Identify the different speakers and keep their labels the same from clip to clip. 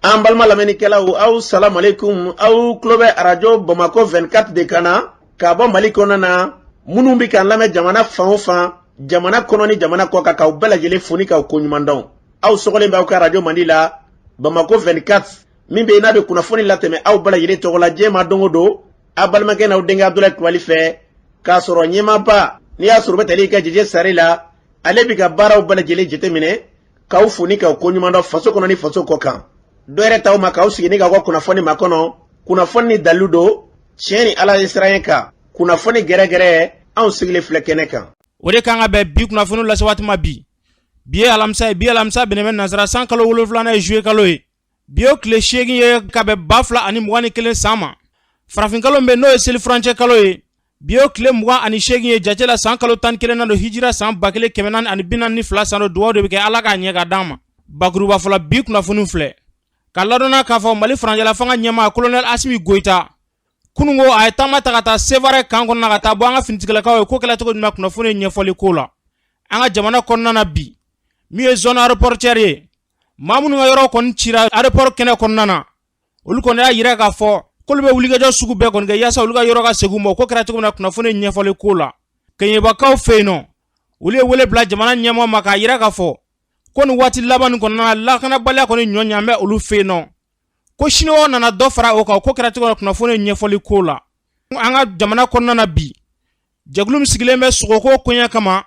Speaker 1: An balima lamɛnnikɛlaw, aw salamalekun. Aw tulo bɛ Arajo Bamakɔ 24 de kan na k'a bɔ Mali kɔnɔna na. Minnu bɛ k'an lamɛn jamana fan o fan, jamana kɔnɔ ni jamana kɔ kan, k'aw bɛɛ lajɛlen fo ni k'aw koɲuman dɔn. Aw sɔgɔlen bɛ aw ka arajo mandi la, Bamakɔ 24, min bɛ yen n'a bɛ kunnafoni latɛmɛ aw bɛɛ lajɛlen tɔgɔ la diɲɛ ma don o don, aw balimakɛ n'aw denkɛ Abudulayi Kulubali fɛ, k'a sɔrɔ ɲɛmaaba n'i y'a sɔrɔ u bɛ tali kɛ Jeje Sare la, ale bɛ ka baaraw bɛɛ lajɛlen jateminɛ, k'aw fo ni k'aw koɲuman dɔn faso kɔnɔ ni faso kɔ kan. Dɔ yɛrɛ t'aw ma k'aw sigi ni k'aw ka kunnafoni makɔnɔ, kunnafoni ni dalilu don, tiɲɛ ni Ala ye siran kan, kunnafoni gɛrɛgɛrɛ, anw sigilen filɛ kɛnɛ kan.
Speaker 2: O de kan ka bɛn bi kunnafoni lase waati ma bi. Bi ye alamisa ye. Bi alamisa bɛnnen bɛ nansara san kalo 7nan ye, juillet kalo ye. Bi ye tile 8 ye ka bɛn 2021 san ma. Farafin kalo min bɛ, n'o ye seli furancɛ kalo ye, bi ye tile 28 ye jate la, san kalo 11nan don, hijira san 1442 san don. Dugawu de bɛ kɛ, Ala k'a ɲɛ ka d'an ma. Bakuruba fɔlɔ, bi kunnafoni filɛ ka ladɔnna k'a fɔ Mali furancɛla fanga ɲɛmaa, colonel Asimi Goyita, kununko a ye taama ta ka taa Sevare kan kɔnɔna, ka taa bɔ an ka finitigilakaw ye. Ko kɛla cogo jumɛn? Kunnafoni ɲɛfɔli ko la an ka jamana kɔnɔna na bi, min ye zone aéroportuaire ye, maa minnu ka yɔrɔ kɔni cira aéroport kɛnɛ kɔnɔna na, olu kɔni y'a yira k'a fɔ k'olu bɛ wulikajɔ sugu bɛɛ kɔni kɛ yaasa olu ka yɔrɔ ka segin u ma. Ko kɛra cogo min na? Kunnafoni ɲɛfɔli ko la Kɛɲɛbakaw fɛ yen nɔ, olu ye wele bila jamana ɲɛmɔgɔ ma k'a yira k'a fɔ ko nin waati laban nin kɔnɔna na, lakanabaliya kɔni ɲɔ ɲan bɛ olu fɛ yen nɔ, ko siniwaw nana dɔ fara o kan. Ko kɛra cogo min na? Kunnafoni ɲɛfɔli ko la an ka jamana kɔnɔna na bi, jɛkulu min sigilen bɛ sogoko koɲɛ kama,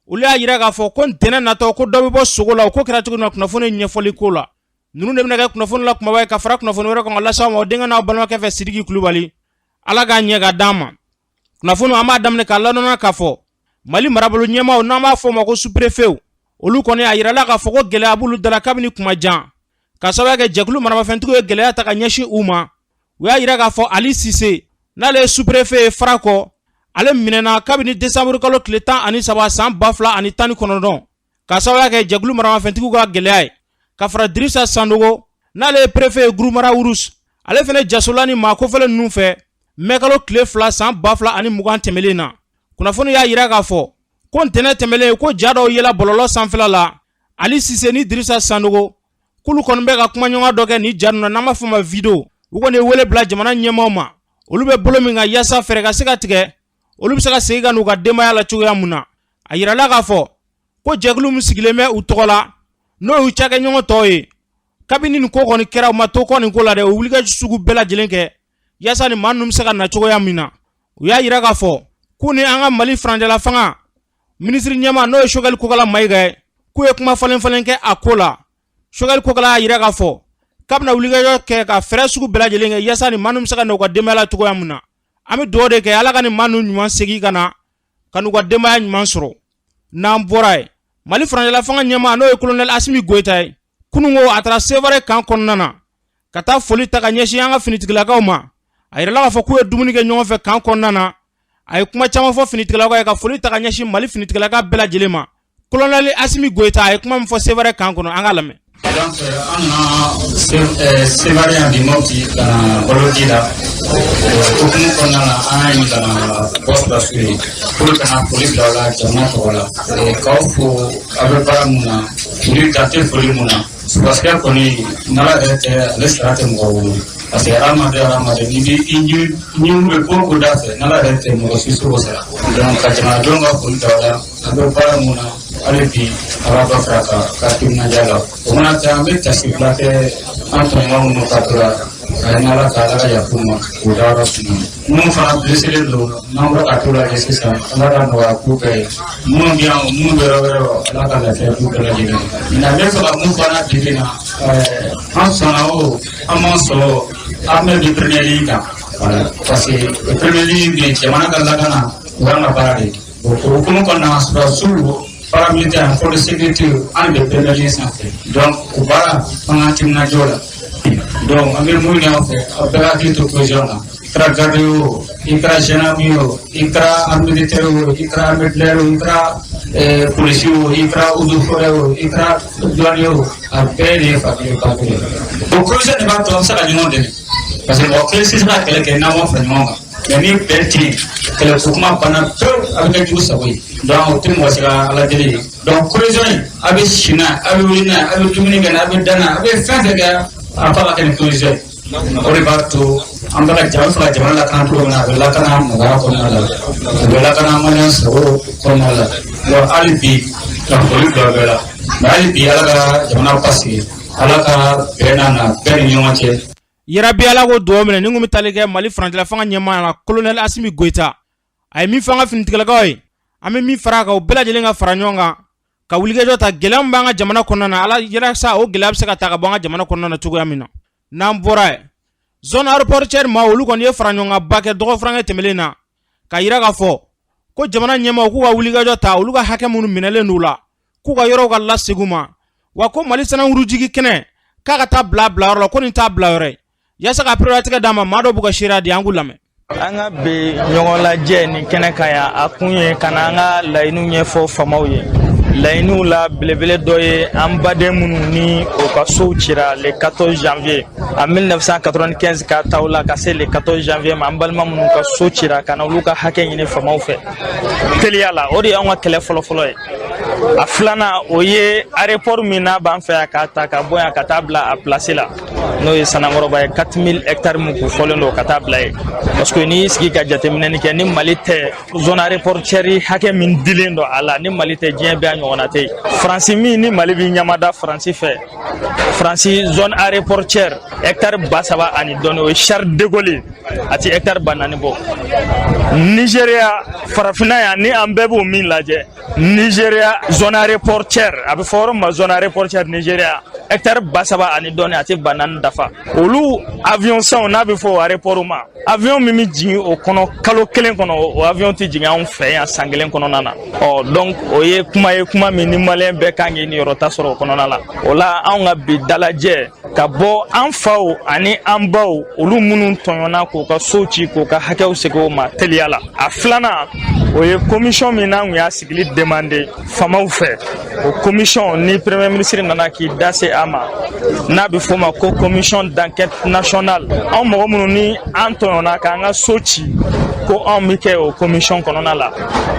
Speaker 2: olu y'a yira k'a fɔ ko ntɛnɛn natɔ, ko dɔ bɛ bɔ sogo la. O ko kɛra cogo min na? Kunnafoni ɲɛfɔli ko la ninnu de bɛna kɛ kunnafoni la kumaba ye ka fara kunnafoni wɛrɛ kan ka lase aw ma, o denkɛ n'aw balimakɛ fɛ, Sidiki Kulubali. Ala k'a ɲɛ ka d'an ma. Kunnafoni, an b'a daminɛ k'a ladɔnna k'a fɔ Mali marabolo ɲɛmaaw, n'an b'a fɔ o ma ko sous-préfetw, olu kɔni a yirala k'a fɔ ko gɛlɛya b'olu dala kabini kuma jan, ka sababu kɛ jɛkulu maramafɛntigiw ye gɛlɛya ta ka ɲɛsin u ma. U y'a yira k'a fɔ Ali Sise, n'ale ye sous-préfet ye Farakɔ, ale minɛna kabini desanburu kalo tile 13 san 2019, ka sababu kɛ jɛkulu maramafɛntigiw ka gɛlɛya ye, ka fara Dirisa Sandogo, n'ale ye préfet ye Gurumara Wurus, ale fana jasola ni maa kofɔlen ninnu fɛ mɛkalo tile 2 san 2020 tɛmɛlen na. Kunnafoni y'a yira k'a fɔ ko ntɛnɛn tɛmɛlen, ko ja dɔw yela bɔlɔlɔ sanfɛla la, Ali Sise ni Dirisa Sandogo, k'olu kɔni bɛ ka kumaɲɔgɔn dɔ kɛ ni ja ninnu na, n'an b'a fɔ ma vidéo. U kɔni ye wele bila jamana ɲɛmaaw ma, olu bɛ bolo min kan, yaasa fɛɛrɛ ka se ka tigɛ, olu bɛ se ka segin ka n'u ka denbaya la cogoya mun na. A yirala k'a fɔ ko jɛkulu min sigilen bɛ u tɔgɔ la, n'o y'u cakɛɲɔgɔn tɔw ye, kabini nin ko kɔni kɛra, u ma to kɔ nin ko la dɛ. U wulikajɔ sugu bɛɛ lajɛlen kɛ yaasa nin maa ninnu bɛ se ka na cogoya min na. U y'a yira k'a fɔ k'u ni an ka Mali furancɛla fanga minisiri ɲɛmaa, n'o ye Sogɛli Kokala Mayiga ye, k'u ye kuma falen falen kɛ a ko la. Sogɛli Kokala y'a yira k'a fɔ k'a bɛna wulikajɔ kɛ ka fɛɛrɛ sugu bɛɛ lajɛlen kɛ yaasa nin maa ninnu bɛ se ka na u ka denbaya la cogoya min na. An bɛ dugawu de kɛ, Ala ka nin maa ninnu ɲuman segin ka na, ka n'u ka denbaya ɲuman sɔrɔ. N'an bɔra yen, Mali furancɛla fanga ɲɛmaa, n'o ye colonel Asimi Goyita ye, kununko a taara Sevare kan kɔnɔna na ka taa foli ta ka ɲɛsin an ka finitigilakaw ma. A yirala k'a fɔ k'u ye dumuni kɛ ɲɔgɔn fɛ kan kɔnɔna na. A ye kuma caman fɔ finitigilakaw ye, ka foli ta ka ɲɛsin Mali finitigilaka bɛɛ lajɛlen ma. Colonel Asimi Goyita, a ye kuma min fɔ Sevare kan kɔnɔ, an k'a lamɛn.
Speaker 3: Donc an nana Sevare yan bi, Mopti, ka na balo di la. Hukumu kɔnɔna na, an y'a ɲini ka na bɔ sɔrɔdasiw ye pour ka na foli bila aw la jamana tɔgɔ la, k'aw fo aw bɛ baara mun na, foli dan tɛ foli mun na. Sɔrɔdasiya kɔni, n'Ala yɛrɛ tɛ, ale sara tɛ mɔgɔ bolo, parce que hadamaden hadamaden, n'i b'i i ɲi bɛ ko o ko da fɛ, n'Ala yɛrɛ tɛ, mɔgɔ si s'o sara. Donc ka jamanadenw ka foli da aw la, a bɛ baara mun na, hali bi a b'a dɔ fara ka timinandiya la. O mana kɛ, an bɛ tasibila kɛ an tɔɲɔgɔn minnu ka tora a ye, Ala ka Ala ka yafa u ma k'u dayɔrɔ suma. Minnu fana blessé don, n'an bɔra ka t'u lajɛ sisan, Ala ka nɔgɔya k'u bɛɛ ye. Minnu bɛ yan, minnu bɛ yɔrɔ wɛrɛ, Ala ka lafiya k'u bɛɛ lajɛlen. Nka n bɛ fɛ ka mun fɔ an bi bi in na, an sɔnna o, an m'an sɔn o, armée bɛ première ligne kan. Voilà, parce que première ligne bɛ jamana ka lakana, o y'an ka baara de ye. O hukumu kɔnɔna na, sɔrɔdasiw, paramilitaire, force de sécurité, an de bɛ première ligne sanfɛ. Donc o baara, an k'an timinandiya o la. Donc an bɛ mun ɲini aw fɛ, aw bɛɛ ka hakili to cohésion na. I kɛra garde ye o, i kɛra gendarme ye o, i kɛra armée de terre o, i kɛra armée de l'air o, i kɛra policier o, i kɛra eaux et forêt o, i kɛra douanier o, a bɛɛ de ye fa kelen ba kelen. O cohésion de b'a to an bɛ se ka ɲɔgɔn dɛmɛ, parce que mɔgɔ kelen tɛ se ka kɛlɛ kɛ n'an ma fara ɲɔgɔn kan. Mais ni bɛn tɛ yen, kɛlɛko kuma banna pewu, a bɛ kɛ jugu sago ye. Donc o tɛ mɔgɔ si ka Ala deli ye. Donc cohésion in, a bɛ si n'a ye, a bɛ wuli n'a ye, a bɛ dumuni kɛ n'a ye, a bɛ da n'a ye, a bɛ fɛn fɛn kɛ. An f'a ka kɛ ni projet, o de b'a to an bɛ ka an fɛ ka jamana lakana cogo min na, a bɛ lakana nɔgɔya kɔnɔna la, a bɛ lakana maliyɛn sago kɔnɔna la. Donc hali bi ka foli bila bɛɛ la, mais hali bi, Ala ka jamana basigi, Ala ka bɛn n'a na bɛɛ ni ɲɔgɔn cɛ.
Speaker 2: Yarabi, Ala ko dugawu minɛ. Ni kun bɛ tali kɛ Mali furancɛla fanga ɲɛmaa la, Colonel Asimi Goyita, a ye min fɔ an ka finitigilakaw ye, an bɛ min fara a kan, o bɛɛ lajɛlen ka fara ɲɔgɔn kan ka wulikajɔ ta gɛlɛya min b'an ka jamana kɔnɔna na, Ala yalasa o gɛlɛya bɛ se ka ta ka bɔ an ka jamana kɔnɔna na cogoya min na. N'an bɔra yen, zone aéroportuaire ma, olu kɔni ye fara ɲɔgɔn kan ba kɛ dɔgɔfurankɛ tɛmɛnen na, ka yira k'a fɔ ko jamana ɲɛmaaw k'u ka wulikajɔ ta, olu ka hakɛ minnu minɛlen d'u la, k'u ka yɔrɔw ka lasegin u ma, wa ko Mali sanangurujigi kɛnɛ k'a ka taa bila bilayɔrɔ la, ko nin t'a bila yɔrɔ ye. Yaasa ka pereperelatigɛ d'a ma, maa dɔw b'u ka seereya di, an k'u lamɛn.
Speaker 4: An ka bi ɲɔgɔn lajɛ nin kɛnɛ kan yan, a kun ye ka na an ka laɲiniw ɲɛfɔ faamaw ye. Laɲiniw la belebele dɔ ye an baden minnu ni o ka sow cira le 14 janvier en 1995, ka ta o la ka se le 14 janvier ma, an balima minnu ka so cira, ka na olu ka hakɛ ɲini faamaw fɛ teliya la, o de y'anw ka kɛlɛ fɔlɔfɔlɔ ye. A filanan, o ye aéroport min n'a b'an fɛ yan, k'a ta ka bɔ yan ka taa bila a place la, n'o ye Sanankɔrɔba ye, 4000 hectares min kun fɔlen don ka taa bila yen, parce que n'i y'i sigi ka jateminɛni kɛ, ni Mali tɛ, zone aéroportuaire hakɛ min dilen don a la, ni Mali tɛ, diɲɛ bɛɛ a ɲɔgɔnna tɛ yen. Faransi min ni Mali b'i ɲamada Faransi fɛ, Faransi zone aéroportuaire hectare 3000 ani dɔɔni, o ye Charles de Gaulle, a ti hectare 4000 bɔ. Nigéria, farafinna yan ni an bɛɛ b'o min lajɛ, Nigéria zone aéroportuaire, a bɛ fɔ yɔrɔ min ma zone aéroportuaire Nigéria, hectare 3000 ani dɔɔni, a tɛ 4000 dafa. Olu avion sanw n'a bɛ fɔ o aéroport ma, avion min bɛ jigin o kɔnɔ kalo kelen kɔnɔ, o avion tɛ jigin anw fɛ yan san kelen kɔnɔna na. Ɔ donc o ye kuma ye, kuma min ni maliyɛn bɛɛ kan k'i niyɔrɔ ta sɔrɔ o kɔnɔna la. O la, anw ka bi dalajɛ ka bɔ an faw ani an baw, olu minnu tɔɲɔna k'u ka sow ci, k'u ka hakɛw segin o ma teliya la. A filanan, o ye commission min n'an kun y'a sigili demande faamaw fɛ, o commission ni premier ministre nana k'i da se a ma, n'a bɛ f'o ma ko commission d'enquête nationale. Anw mɔgɔ minnu ni an tɔɲɔna k'an ka so ci, ko anw bɛ kɛ o commission kɔnɔna la.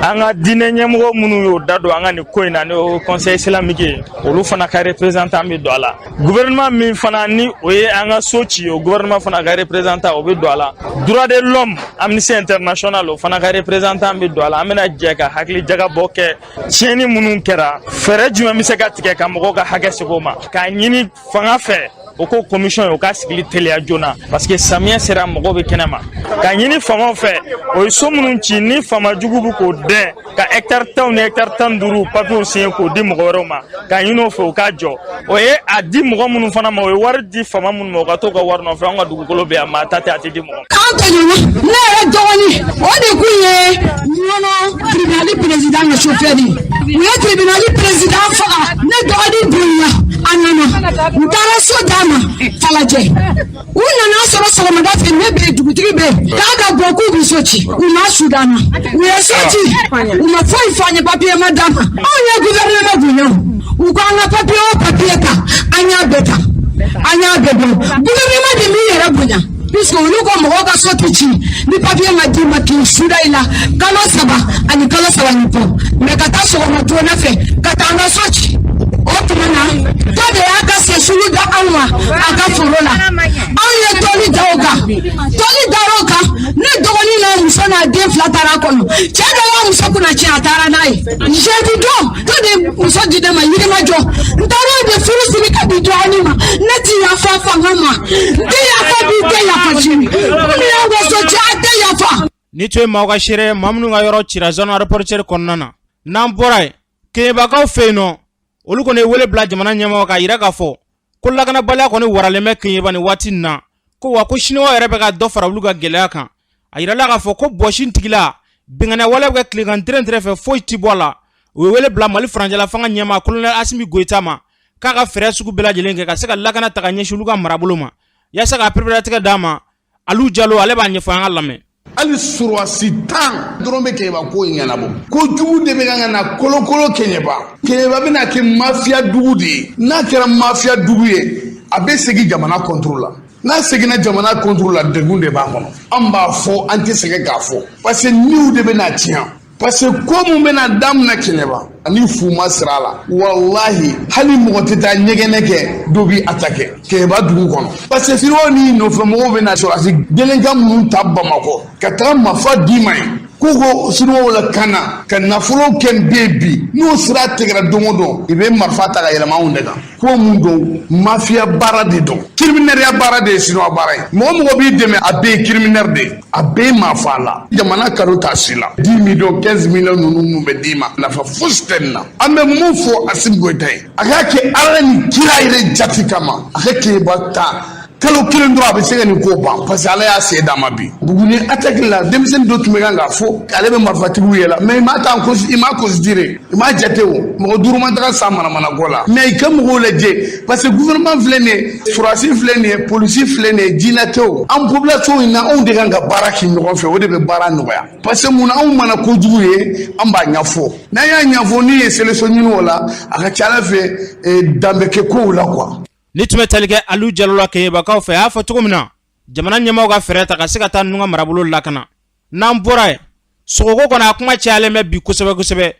Speaker 4: An ka diinɛ ɲɛmɔgɔ minnu y'o da don an ka nin ko in na, n'o conseil islamique ye, olu fana ka représentant bɛ don a la. Gouvernement min fana ni o ye an ka so ci, o gouvernement fana ka représentant, o bɛ don a la. Droit de l'homme, Amnesty International, o fana ka représentant bɛ don a la. An bɛna jɛ ka hakili jagabɔ kɛ tiɲɛni minnu kɛra, fɛɛrɛ jumɛn bɛ se ka tigɛ ka mɔgɔw ka hakɛ segin o ma, k'a ɲini fanga fɛ o ko commission ye, o ka sigili teliya joona, parce que samiyɛ sera, mɔgɔw bɛ kɛnɛ ma. K'a ɲini faamaw fɛ, o ye so minnu ci ni faama jugu bɛ k'o dɛn ka hectare 10 ni hectare 15 papiyew signé k'o di mɔgɔ wɛrɛw ma, k'a ɲini o fɛ o k'a jɔ. O ye a di mɔgɔ minnu fana ma, o ye wari di faama minnu ma, o ka t'o ka wari nɔfɛ. Anw ka dugukolo bɛ yan, maa ta tɛ, a tɛ di mɔgɔ ma.
Speaker 5: An tɔɲɔgɔn, ne yɛrɛ dɔgɔnin, o de kun ye Ɲɔnɔ tribunal président ka chauffeur ye. U ye tribunal président faga, ne dɔgɔnin bonya, a nana, u taara so d'a ma Falajɛ. U nana sɔrɔ sɔgɔmada fɛ, ne bɛ yen, dugutigi bɛ yen, k'a ka bɔ k'u bɛ so ci. U ma su d'an na, u ye so ci, u ma foyi fɔ an ye, papiye ma d'an ma. Anw ye gouvernement bonya, u ko an ka papiye o papiye ta, an y'a bɛɛ ta, an y'a bɛɛ bɔ. Gouvernement de b'i yɛrɛ bonya, puisque olu ko mɔgɔw ka so tɛ ci ni papiye ma d'i ma k'i suda i la kalo 3 ani kalo 3 ni kɔ. Mɛ ka taa sɔgɔma joona fɛ ka taa an ka so ci, o tuma na dɔ de y'a ka sɛsulu da anw ma a ka foro la. Anw ye tɔli da o kan, tɔli dar'o kan, ne dɔgɔnin n'a muso n'a den fila taara a kɔnɔ. Cɛ dɔ y'a muso kunna tiɲɛ, a taara n'a ye jeudi don. Dɔ de muso di ne ma Yirimajɔ, n taara o de furu siri ka di dɔgɔnin ma. Ne ti yafa fanga ma, n tɛ yafa bi, n tɛ yafa sini. Minnu y'an ka so ci, a tɛ yafa.
Speaker 2: Ni tun ye maaw ka seere, maa minnu ka yɔrɔ cira zone aéroportuaire kɔnɔna na. N'an bɔra yen, Keɲebakaw fɛ yen nɔ, olu kɔni ye wele bila jamana ɲɛmɔgɔ k'a yira k'a fɔ ko lakanabaliya kɔni waralen bɛ Keɲeba nin waati in na, ko wa ko siniwaw yɛrɛ bɛ ka dɔ fara olu ka gɛlɛya kan. A yirala k'a fɔ ko bɔsi tigila binkanni wale bɛ kɛ tilegan tɛrɛn fɛ, foyi ti bɔ a la. U ye wele bila Mali furancɛla fanga ɲɛmaa colonel Asimi Goyita ma, k'a ka fɛɛrɛ sugu bɛɛ lajɛlen kɛ ka se ka lakana ta ka ɲɛsin olu ka marabolo ma, yaasa ka pereperelatigɛ d'a ma. Alu Jalo, ale b'a ɲɛfɔ, an ka lamɛn.
Speaker 6: Hali sɔrɔdasi 10 dɔrɔn bɛ Kɛɲɛba ko in ɲɛnabɔ. Ko jugu de bɛ kan ka na kolokolo Kɛɲɛba. Kɛɲɛba bɛna kɛ mafiya dugu de ye. N'a kɛra mafiya dugu ye, a bɛ segin jamana contre la. N'a seginna jamana contre la, degun de b'a kɔnɔ. An b'a fɔ, an tɛ sɛgɛn k'a fɔ, parce que niw de bɛna tiɲɛ. Parce que ko mun bɛna daminɛ Kɛɲɛba ani fu ma sira a la, walahi, hali mɔgɔ tɛ taa ɲɛgɛnɛ kɛ, dɔ b'i attaquer Kɛɲɛba dugu kɔnɔ, parce que siniwaw ni nɔfɛmɔgɔw bɛna sɔrɔdasi délinquant minnu ta Bamakɔ ka taga marifa d'i ma yen, k'u ko siniwaw la ka na ka nafolo kɛ bɛ bi. N'o sira tigɛra don o don, i bɛ marifa ta ka yɛlɛma anw de kan. Ko mun don? Mafiya baara de don, criminel baara de ye siniwa baara ye. Mɔgɔ mɔgɔ b'i dɛmɛ, a bɛɛ ye criminel de ye, a bɛɛ ye maafa la. Jamana kalo t'a si la. 10 millions, 15 millions ninnu mun bɛ d'i ma, nafa fosi tɛ nin na. An bɛ mun fɔ Asimi Goyita ye? A k'a kɛ Ala ni kira yɛrɛ jati kama, a ka Kɛɲɛba ta kalo kelen dɔrɔn, a bɛ se ka nin ko ban, parce que Ala y'a se d'a ma. Bi Buguni attaque la, denmisɛnnin dɔ tun bɛ kan k'a fɔ ale bɛ marifatigiw yɛlɛ, mais i m'a ta i m'a considéré, i m'a jate. O mɔgɔ duuru ma taga sa manamanako la, mais i ka mɔgɔw lajɛ, parce que gouvernement filɛ nin ye, sɔrɔdasi filɛ nin ye, polisi filɛ nin ye, jinɛ tɛ. O an population in na, anw de kan ka baara kɛ ɲɔgɔn fɛ, o de bɛ baara nɔgɔya. Parce que mun na? Anw mana kojugu ye, an b'a ɲɛfɔ. N'an y'a ɲɛfɔ, n'i ye solution ɲini o la, a ka ca Ala fɛ, dan bɛ kɛ kow la, quoi.
Speaker 2: Ni tun bɛ tali kɛ Alu Jalo la Keɲebakaw fɛ, a y'a fɔ cogo min na, jamana ɲɛmaaw ka fɛɛrɛ ta ka se ka taa ninnu ka marabolo lakana. N'an bɔra yen, sogoko kɔnɔ, a kuma cayalen bɛ bi kosɛbɛ kosɛbɛ.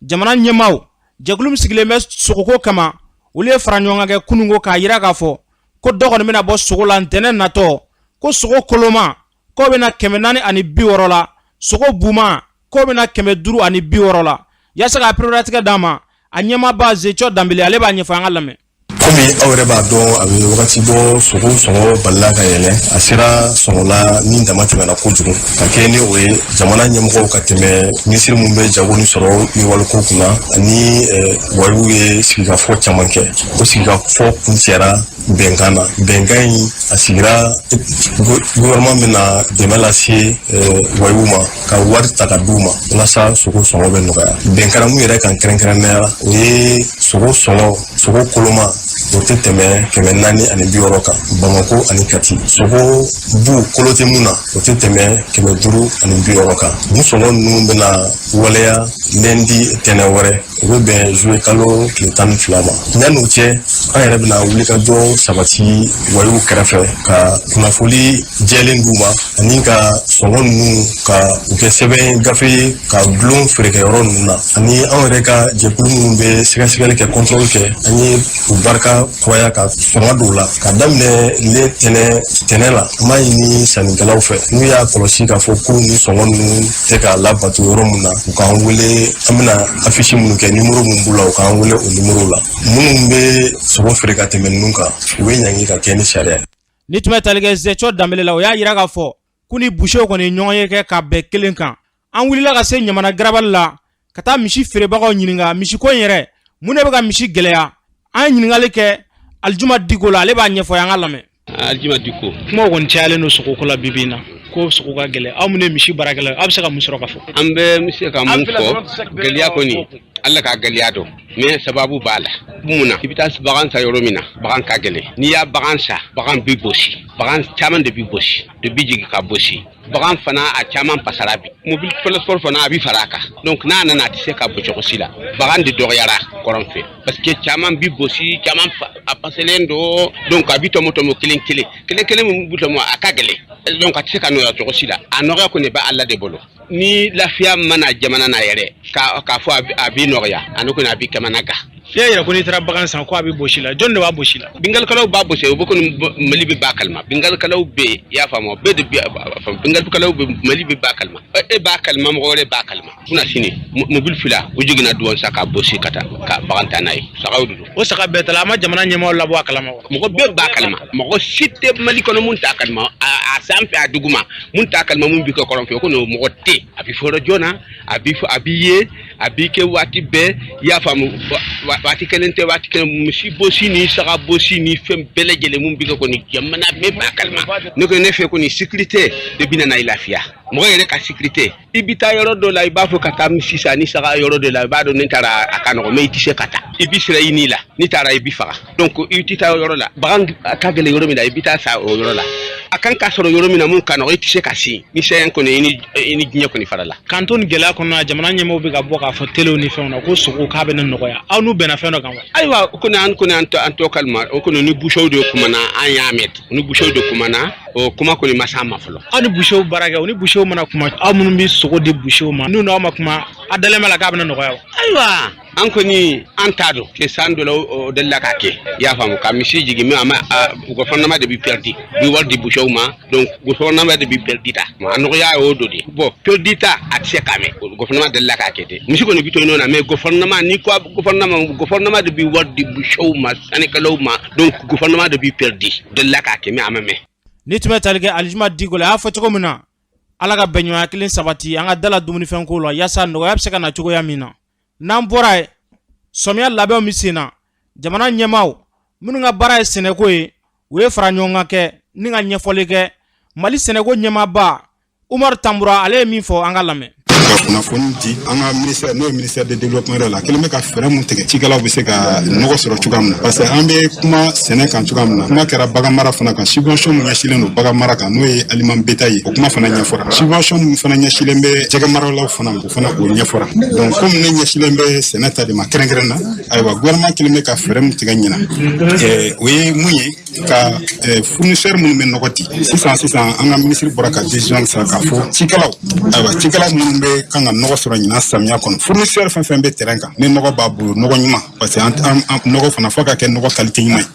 Speaker 2: Jamana ɲɛmaaw jɛkulu min sigilen bɛ sogoko kama, olu ye fara ɲɔgɔn kan kɛ kununko k'a yira k'a fɔ ko dɔ kɔni bɛna bɔ sogo la ntɛnɛn natɔ, ko sogo koloma k'o bɛna 460 la, sogo buma k'o bɛna 560 la. Yaasa ka pereperelatigɛ d'a ma, a ɲɛmaaba Zecɔ Danbele, ale b'a ɲɛfɔ, an ka lamɛn.
Speaker 7: Komi aw yɛrɛ b'a dɔn, a bɛ wagati bɔ, sogo sɔngɔ balila ka yɛlɛ, a sera sɔngɔ la min dama tɛmɛna kojugu. Ka kɛ ni o ye, jamana ɲɛmɔgɔw ka tɛmɛ minisiri min bɛ jago ni sɔrɔ yiriwaliko kunna ani wayiw ye sigikafɔ caman kɛ. O sigikafɔ kuncɛra bɛnkan na. Bɛnkan in a sigira, gouvernement bɛna dɛmɛ lase wayiw ma ka wari ta ka d'u ma walasa sogo sɔngɔ bɛ nɔgɔya. Bɛn kɛra mun yɛrɛ kan kɛrɛnkɛrɛnnenya la, o ye sogo sɔngɔ, sogo koloma, o tɛ tɛmɛ 460 kan Bamako ani Kati. Sogo bu, kolo tɛ mun na, o tɛ tɛmɛ 560 kan. Nin sɔngɔ ninnu bɛna waleya lundi, tɛnɛ wɛrɛ, o bɛ bɛn juillet kalo tile 12 ma. Yanni o cɛ, an yɛrɛ bɛna wulikajɔ sabati wayiw kɛrɛfɛ ka kunnafoli jɛlen d'u ma ani ka sɔngɔ ninnu ka u kɛ sɛbɛn gafe ye ka dulon feerekɛyɔrɔ ninnu na. Ani anw yɛrɛ ka jɛkulu minnu bɛ sɛgɛsɛgɛli kɛ, contrôle kɛ, an ye u barika kuraya ka fanga don la ka daminɛ le tɛnɛ la. An b'a ɲini sannikɛlaw fɛ, n'u y'a kɔlɔsi k'a fɔ ko ni sɔngɔ ninnu tɛ ka labato yɔrɔ min na, u k'an wele. An bɛna affiche minnu kɛ, nimoro min b'u la, u k'an wele o nimoro la. Minnu bɛ sogo feere ka tɛmɛ ninnu kan, u bɛ ɲangi ka kɛ ni sariya ye.
Speaker 2: Ni tun bɛ tali kɛ Zɛcɔ Danbele la, o y'a yira k'a fɔ ko ni busew kɔni ye ɲɔgɔn ye kɛ ka bɛn kelen kan. An wulila ka se Ɲamana garabali la ka taa misi feerebagaw ɲininka misiko in yɛrɛ, mun de bɛ ka misi gɛlɛya. An ye ɲininkali kɛ Alijuma Diko la, ale b'a ɲɛfɔ, an ka lamɛn.
Speaker 8: Alijuma Diko.
Speaker 2: Kumaw kɔni cayalen don sogoko la bi bi in na, ko sogo ka gɛlɛn. Aw minnu ye misi baarakɛla ye, aw bɛ se ka mun sɔrɔ ka fɔ?
Speaker 8: An bɛ se ka mun fɔ? Gɛlɛya kɔni, Ala ka gɛlɛya dɔn, mais sababu b'a la. Mun na? I bɛ taa bagan san yɔrɔ min na, bagan ka gɛlɛn. N'i y'a bagan san, bagan bi bosi, bagan caman de bi bosi, de bi jigin ka bosi. Bagan fana a caman pasara bi. Mobili transport fana a bi fara a kan, donc n'a nana, a tɛ se ka bɔ cogo si la. Bagan de dɔgɔyara kɔrɔn fɛ, parce que caman bi bosi, caman a paselen don, donc a bi tɔmɔ tɔmɔ kelen kelen kelen kelen. Min bi tɔmɔ, a ka gɛlɛn, donc a tɛ se ka nɔgɔya cogo si la. A nɔgɔya kɔni bɛ Ala de bolo. Ni lafiya mana jamana na yɛrɛ, k'a fɔ a bi nɔgɔya, ani kɔni a bi kamana gan.
Speaker 2: I y'a yira ko n'i taara bagan san ko a bɛ bosi la, jɔn de b'a bosi la?
Speaker 8: Binkalikɛlaw b'a bosi. O bɛ komi Mali bɛ b'a kalama, binkalikɛlaw bɛ yen, i y'a faamu, bɛɛ de bɛ faamu, binkalikɛlaw bɛ Mali bɛ b'a kalama, e b'a kalama, mɔgɔ wɛrɛ b'a kalama. Kunna sini, mobili fila o jiginna duwan sa ka bosi ka taa ka bagan ta n'a ye, sagaw de don.
Speaker 2: O saga bɛɛ ta la, a ma jamana ɲɛmaaw labɔ a kalama wa?
Speaker 8: Mɔgɔ bɛɛ b'a kalama, mɔgɔ si tɛ Mali kɔnɔ mun t'a kalama, a sanfɛ, a duguma, mun t'a kalama. Mun bɛ kɛ kɔrɔn fɛ, o kɔni mɔgɔ tɛ. A bɛ fɔlɔ joona, a bɛ fɔ, a bɛ ye, a bɛ kɛ waati bɛɛ, i y'a faamu. Waati kelen tɛ, waati kelen misi bosi ni saga bosi ni fɛn bɛɛ lajɛlen mun bɛ kɛ kɔni, jamana bɛɛ b'a kalama. Ne ko ne fɛ kɔni, sécurité de bɛ na n'a ye, lafiya, mɔgɔ yɛrɛ ka sécurité. I bɛ taa yɔrɔ dɔ la, i b'a fɔ ka taa misi san ni saga yɔrɔ dɔ la, i b'a dɔn ne taara a ka nɔgɔn, mais i tɛ se ka taa, i bɛ siran i ni la, n'i taara i bɛ faga. Donc i tɛ taa yɔrɔ la, bagan ka gɛlɛn yɔrɔ min na, i bɛ taa sa o yɔrɔ la. A kan ka sɔrɔ yɔrɔ min na, mun ka nɔgɔn, i tɛ se ka se ni sɛyɛn kɔni, i ni diɲɛ kɔni fara la.
Speaker 2: K'an to nin gɛlɛya kɔnɔna, jamana ɲɛmɔgɔw bɛ ka bɔ k'a fɔ telew ni fɛnw na ko sogo k'a bɛna nɔgɔya. Aw n'u bɛnna fɛn dɔ kan wa?
Speaker 8: Ayiwa, o kɔni, an kɔni an t'o kalama. O kɔni ni boucherw de kumana, an y'a mɛn, ni boucherw de kumana. O kuma kɔni ma s'an ma fɔlɔ.
Speaker 2: Aw ni busew baara kɛ, o ni busew mana kuma, aw minnu bɛ sogo di busew ma, n'u n'aw ma kuma, a dalen b'a la k'a bɛna nɔgɔya wa?
Speaker 8: Ayiwa, an kɔni an t'a dɔn ke san dɔ la o delila k'a kɛ, i y'a faamu, ka misi jigin, mais a ma gouvernement de bi perdi bi wari di busew ma. Donc gouvernement de bi perdi ta, a nɔgɔya y'o dɔ de. Bon, perdi ta a tɛ se k'a mɛn. Gouvernement delila k'a kɛ ten, misi kɔni bi to yen nɔ, mais gouvernement ni ko gouvernement de bi wari di busew ma, sannikɛlaw ma. Donc gouvernement de bi perdi delila k'a kɛ, mais a ma mɛn.
Speaker 2: Ni tun bɛ tali kɛ Alijuma Diko la, a y'a fɔ cogo min na, Ala ka bɛnɲɔgɔnya kelen sabati an ka dala dumunifɛnko la, yaasa nɔgɔya bɛ se ka na cogoya min na. N'an bɔra yen, sɔmiya labɛnw bɛ sen na. Jamana ɲɛmaaw minnu ka baara ye sɛnɛko ye, u ye fara ɲɔgɔn kan kɛ ni ka ɲɛfɔli kɛ. Mali sɛnɛko ɲɛmaaba Umaru Tanbura, ale ye min fɔ, an ka lamɛn.
Speaker 9: Ka kunnafoni di an ka ministère, n'o ye ministère de développement rural la, a kɛlen bɛ ka fɛɛrɛ mun tigɛ cikɛlaw bɛ se ka nɔgɔ sɔrɔ cogoya min na, parce que an bɛ kuma sɛnɛ kan cogoya min na, kuma kɛra bagan mara fana kan. Subvention mun ɲɛsinnen don bagan mara kan, n'o ye aliment bétail ye, o kuma fana ɲɛfɔra. Subvention mun fana ɲɛsinnen bɛ jɛgɛ maralaw fana ma, o fana o ɲɛfɔra. Donc komi ne ɲɛsinnen bɛ sɛnɛ ta de ma kɛrɛnkɛrɛn na, ayiwa, gouvernement kɛlen bɛ ka fɛɛrɛ mun tigɛ ɲinan, o ye mun ye ka fournisseur minnu bɛ nɔgɔ di sisan sisan, an ka ministre bɔra ka décision ta k'a fɔ cikɛlaw, ayiwa, cikɛlaw minnu bɛ kan ka nɔgɔ sɔrɔ ɲinan samiya kɔnɔ, fournisseur fɛn fɛn bɛ terrain kan ni nɔgɔ b'a bolo, nɔgɔ ɲuman, parce que an nɔgɔ fana fo ka kɛ nɔgɔ qualité ɲuman ye,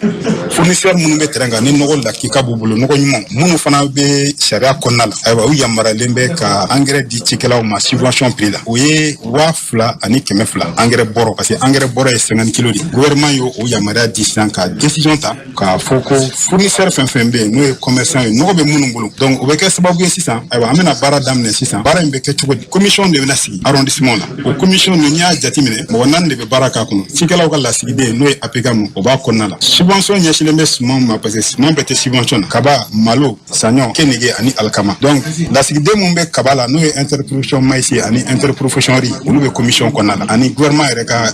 Speaker 9: fournisseur minnu bɛ terrain kan ni nɔgɔ lakika b'u bolo, nɔgɔ ɲuman minnu fana bɛ sariya kɔnɔna la, ayiwa, u yamaruyalen bɛ ka engrais di cikɛlaw ma subvention prix la. O ye 2200 engrais bɔrɔ, parce que engrais bɔrɔ ye 50 kilos de ye. Gouvernement y'o o yamaruya di sisan, ka décision ta k'a fɔ ko fournisseur fɛn fɛn bɛ yen, n'o ye commerçant ye, nɔgɔ bɛ minnu bolo. Donc o bɛ kɛ sababu ye sisan, ayiwa, an bɛna baara daminɛ sisan. Baara in bɛ kɛ cogo di? Commission de bɛna sigi arrondissement la. O commission ninnu, n'i y'a jateminɛ, mɔgɔ naani de bɛ baara k'a kɔnɔ. Cikɛlaw ka lasigiden, n'o ye APCAM, o b'a kɔnɔna la. Subvention ɲɛsinnen bɛ sumanw ma, parce que suman bɛɛ tɛ subvention na: kaba, malo, saɲɔ, kenige ani alikama. Donc lasigiden mun bɛ kaba la, n'o ye interprofession maïs ani interprofession riz, olu bɛ commission kɔnɔna la, ani gouvernement yɛrɛ ka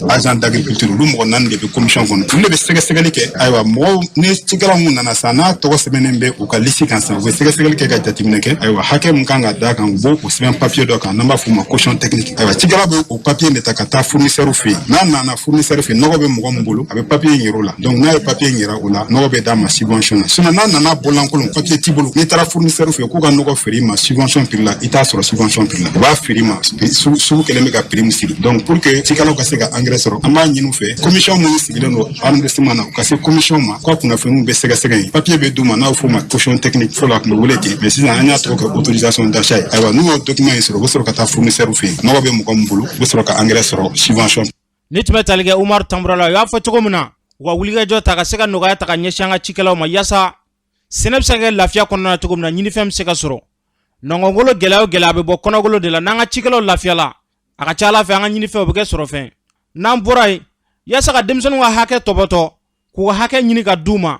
Speaker 9: agent d'agriculture. Olu mɔgɔ naani de bɛ commission kɔnɔ, olu de bɛ sɛgɛsɛgɛli kɛ. Ayiwa, mɔgɔw ni cikɛlaw mun nana sisan, n'a tɔgɔ sɛbɛnnen bɛ u ka liste kan sisan, u bɛ sɛgɛsɛgɛli kɛ ka jateminɛ kɛ. Ayiwa, hakɛ mun kan ka d'a kan, u b'o o sɛbɛn papier dɔ kan n'an b'a f'o ma caution technique. Ayiwa, cikɛla bɛ o papier de ta ka taa fournisseur fɛ yen. N'a nana fournisseur fɛ yen, nɔgɔ bɛ mɔgɔ min bolo, a bɛ papier in yir'o la. Donc n'a ye papier in yira o la, nɔgɔ bɛ d'a ma subvention na. Sinon n'a nana bɔlankolon, papier t'i bolo, n'i taara fournisseur fɛ yen k'u ka nɔgɔ feere i ma subvention prix la, i t'a sɔrɔ subvention prix la, u b'a feere i ma sugu kɛlen bɛ ka prix min sigi. Donc pour que cikɛlaw ka se ka engrais sɔrɔ, an b'a ɲini u fɛ, commission minnu sigilen don arrondissement na, u ka se commission ma, k'u ka kunnafoniw bɛ sɛgɛsɛgɛ yen. Papier bɛ d'u ma n'a bɛ f'o ma caution technique. Fɔlɔ a tun bɛ wele ten, mais sisan an y'a tɔgɔ kɛ autorisation d'achat ye. Ayiwa, n'u y'o document in sɔrɔ, u bɛ sɔrɔ ka taa fournisseur fɛ yen, nɔgɔ bɛ mɔgɔ min bolo, u bɛ sɔrɔ ka engrais sɔrɔ subvention.
Speaker 2: Ni tun bɛ tali kɛ Umaru Tanbura la, u y'a fɔ cogo min na, u ka wulikajɔ ta ka se ka nɔgɔya ta ka ɲɛsin an ka cikɛlaw ma, yaasa sɛnɛ bɛ se ka kɛ lafiya kɔnɔna na cogo min na, ɲinifɛn bɛ se ka sɔrɔ. Nɔngɔnkolo gɛlɛya o gɛlɛya, a bɛ bɔ kɔnɔgolo de la. N'an ka cikɛlaw lafiyala, a ka ca Ala fɛ, an ka ɲinifɛn o bɛ kɛ sɔrɔfɛn. N'an bɔra yen, yaasa ka denmisɛnninw ka hakɛ tɔbɔtɔ, k'u ka hakɛ ɲini ka d'u ma,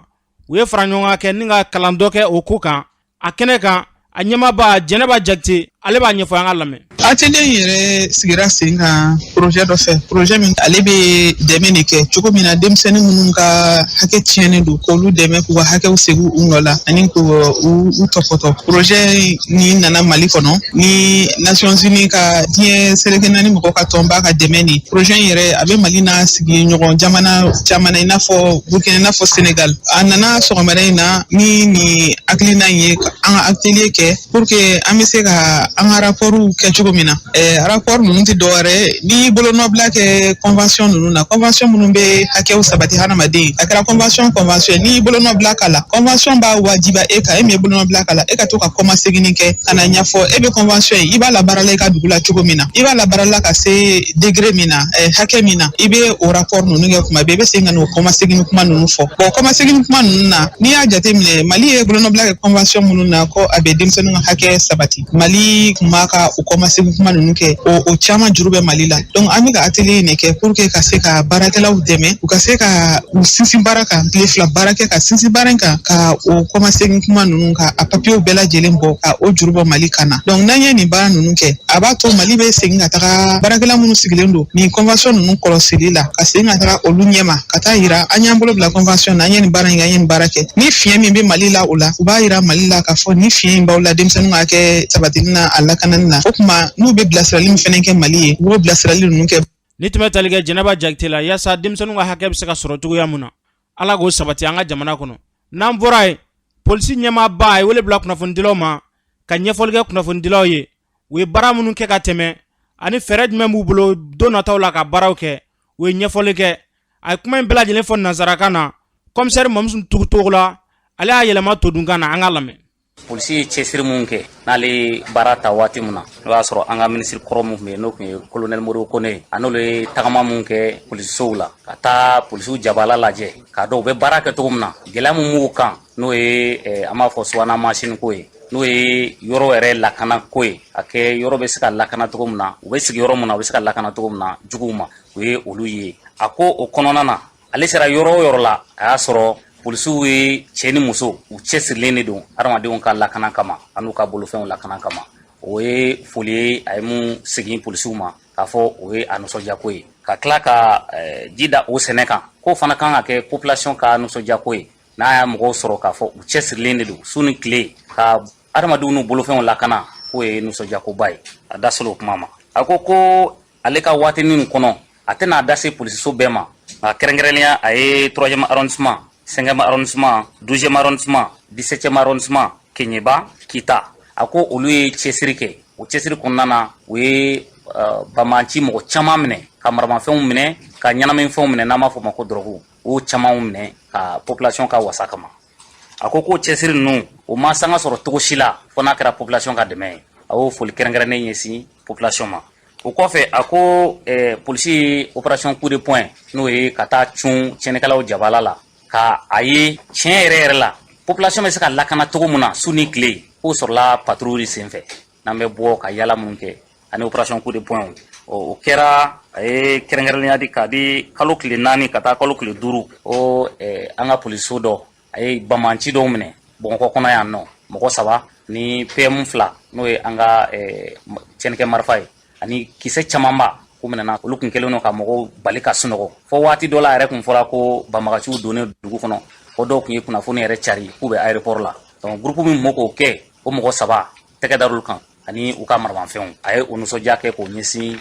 Speaker 2: u ye fara ɲɔgɔn kan kɛ ni ka kalan dɔ kɛ o ko kan a kɛnɛ kan. A ɲɛmaaba Jɛnɛba Jakite, ale b'a ɲɛfɔ, an ka lamɛn.
Speaker 10: Atelier in yɛrɛ sigira sen kan projet dɔ fɛ, projet min ale bɛ dɛmɛ de kɛ cogo min na denmisɛnnin minnu ka hakɛ tiɲɛnen don, k'olu dɛmɛ k'u ka hakɛw segin u nɔ la ani k'u u tɔpɔtɔ. Projet ni nana Mali kɔnɔ ni Nations Unies ka diɲɛ seleke naani mɔgɔ ka tɔnba ka dɛmɛ. Ni projet in yɛrɛ, a bɛ Mali n'a sigi ɲɔgɔn jamana caman na, i n'a fɔ Burkina, i n'a fɔ Sénégal. A nana sɔgɔmada in na ni nin hakilina in ye, an ka atelier kɛ pour que an bɛ se ka an ka rapportw kɛ cogo min na. Rapport ninnu tɛ dɔwɛrɛ ye, n'i bolonɔbila kɛ convention ninnu na, convention minnu bɛ hakɛw sabati hadamaden, a kɛra convention ye, n'i bolonɔbila k'a la, convention b'a wajibiya e kan, e min ye bolonɔbila k'a la, e ka to ka kɔmaseginni kɛ ka na ɲɛfɔ e bɛ convention ye, i b'a labaara la i ka dugu la cogo min na, i b'a labaara la ka se degré min na, hakɛ min na, i bɛ o rapport ninnu kɛ kuma bɛɛ, i bɛ segin ka n'o kɔmaseginni kuma ninnu fɔ. Bon, kɔmaseginni kuma ninnu na, n'i y'a jateminɛ, Mali ye bolonɔbila kɛ convention minnu na ko a bɛ denmisɛnninw ka hakɛ sabati, Mali tun b'a ka o kɔmasegin kuma ninnu kɛ, o caman juru bɛ Mali la. Donc an bɛ ka atelier in de kɛ pour que ka se ka baarakɛlaw dɛmɛ, u ka se ka u sinsin baara kan, tile 2 baara kɛ ka sinsin baara in kan, ka o kɔmasegin kuma ninnu, ka a papiyew bɛɛ lajɛlen bɔ, ka o juru bɔ Mali kan na. Donc n'an ye nin baara ninnu kɛ, a b'a to Mali bɛ segin ka taga baarakɛla minnu sigilen don nin convention ninnu kɔlɔsili la, ka segin ka taga olu ɲɛma ka taa yira an y'an bolo bila convention na, an ye nin baara in kɛ, an ye nin baara kɛ. Ni fiɲɛ min bɛ Mali la o la, u b'a yira Mali la k'a fɔ ni fiɲɛ in b'aw la denmisɛnninw ka kɛ sabatili na, a lakanani na. O tuma n'u bɛ bilasirali min fɛnɛ kɛ Mali ye, u b'o bilasirali ninnu kɛ.
Speaker 2: Ni tun bɛ tali kɛ Jɛnɛba Jakite la, yaasa denmisɛnninw ka hakɛ bɛ se ka sɔrɔ cogoya min na, Ala k'o sabati an ka jamana kɔnɔ. N'an bɔra yen, Polisi ɲɛmaaba a ye wele bila kunnafonidilaw ma ka ɲɛfɔli kɛ kunnafonidilaw ye, u ye baara minnu kɛ ka tɛmɛ ani fɛɛrɛ jumɛn b'u bolo don nataw la ka baaraw kɛ. U ye ɲɛfɔli kɛ. A ye kuma in bɛɛ lajɛlen fɔ nansarakan na. Kɔmisɛri Mamutu Togola, ale y'a yɛlɛma todunkan na. An ka lamɛn.
Speaker 3: Polisi ye cɛsiri mun kɛ n'ale ye baara ta waati min na, n'o y'a sɔrɔ an ka minisiri kɔrɔ min tun bɛ yen, n'o tun ye kolonɛli Modibo Kone ye, a n'olu ye tagama mun kɛ polisisow la, ka taa polisiw jabala lajɛ k'a dɔn u bɛ baara kɛ cogo min na, gɛlɛya min b'u kan, n'o ye an b'a fɔ subahana masini ko ye, n'o ye yɔrɔ yɛrɛ lakana ko ye, a kɛ yɔrɔ bɛ se ka lakana cogo min na, u bɛ sigi yɔrɔ min na, u bɛ se ka lakana cogo min na juguw ma, u ye olu ye. A ko o kɔnɔna na, ale sera yɔrɔ o yɔrɔ la, a y'a sɔrɔ polisiw ye cɛ ni muso, u cɛsirilen de don adamadenw ka lakana kama an'u ka bolofɛnw lakana kama. O ye foli ye a ye mun segin polisiw ma, k'a fɔ o ye a nisɔndiyako ye, ka tila ka ji da o sɛnɛ kan, k'o fana kan ka kɛ population ka nisɔndiyako ye, n'a y'a mɔgɔw sɔrɔ k'a fɔ u cɛsirilen de don su ni tile ka adamadenw n'u bolofɛnw lakana, k'o ye nisɔndiyakoba ye. A da sera o kuma ma. A ko ko ale ka waatinin nin kɔnɔ, a tɛna a da se polisiso bɛɛ ma, nka kɛrɛnkɛrɛnnenya a ye 3e arrondissement, 5e arrondissement, 12e arrondissement, 17e arrondissement, Keɲeba, Kita. A ko olu ye cɛsiri kɛ. O cɛsiri kɔnɔna na, u ye banbaanci mɔgɔ caman minɛ, ka maramafɛnw minɛ, ka ɲɛnaminfɛnw minɛ, n'an b'a fɔ o ma ko dɔrɔgu, o camanw minɛ ka population ka wasa kama. A ko k'o cɛsiri ninnu, o ma sanga sɔrɔ cogo si la fo n'a kɛra population ka dɛmɛ ye. A y'o foli kɛrɛnkɛrɛnnen ɲɛsin population ma. O kɔfɛ, a ko polisi ye opération coup de poing, n'o ye ka taa cun tiɲɛnikɛlaw jabala la, ka a ye tiɲɛ yɛrɛ yɛrɛ la population bɛ se ka lakana cogo min na su ni tile, k'o sɔrɔla patrouille senfɛ, n'an bɛ bɔ ka yala minnu kɛ ani opération coup de poing. O kɛra, a ye kɛrɛnkɛrɛnnenya di kabi kalo tile 4 ka taa kalo tile 5 o, an ka polisiso dɔ, a ye banbaanci dɔw minɛ Bamakɔ kɔnɔ yan nɔ, mɔgɔ saba ni PM 2, n'o ye an ka tiɲɛnikɛ marifa ye, ani kisɛ camanba k'u minɛna. Olu kun kɛlen don ka mɔgɔw bali ka sunɔgɔ fo waati dɔ la yɛrɛ kun fɔra ko banbagaciw donnen dugu kɔnɔ, ko dɔw kun ye kunnafoni yɛrɛ cari k'u bɛ aéroport la. Donc groupe min mɔ k'o kɛ, o mɔgɔ saba tɛgɛ dar'olu kan ani u ka maramafɛnw. A ye o nisɔndiya kɛ k'o ɲɛsin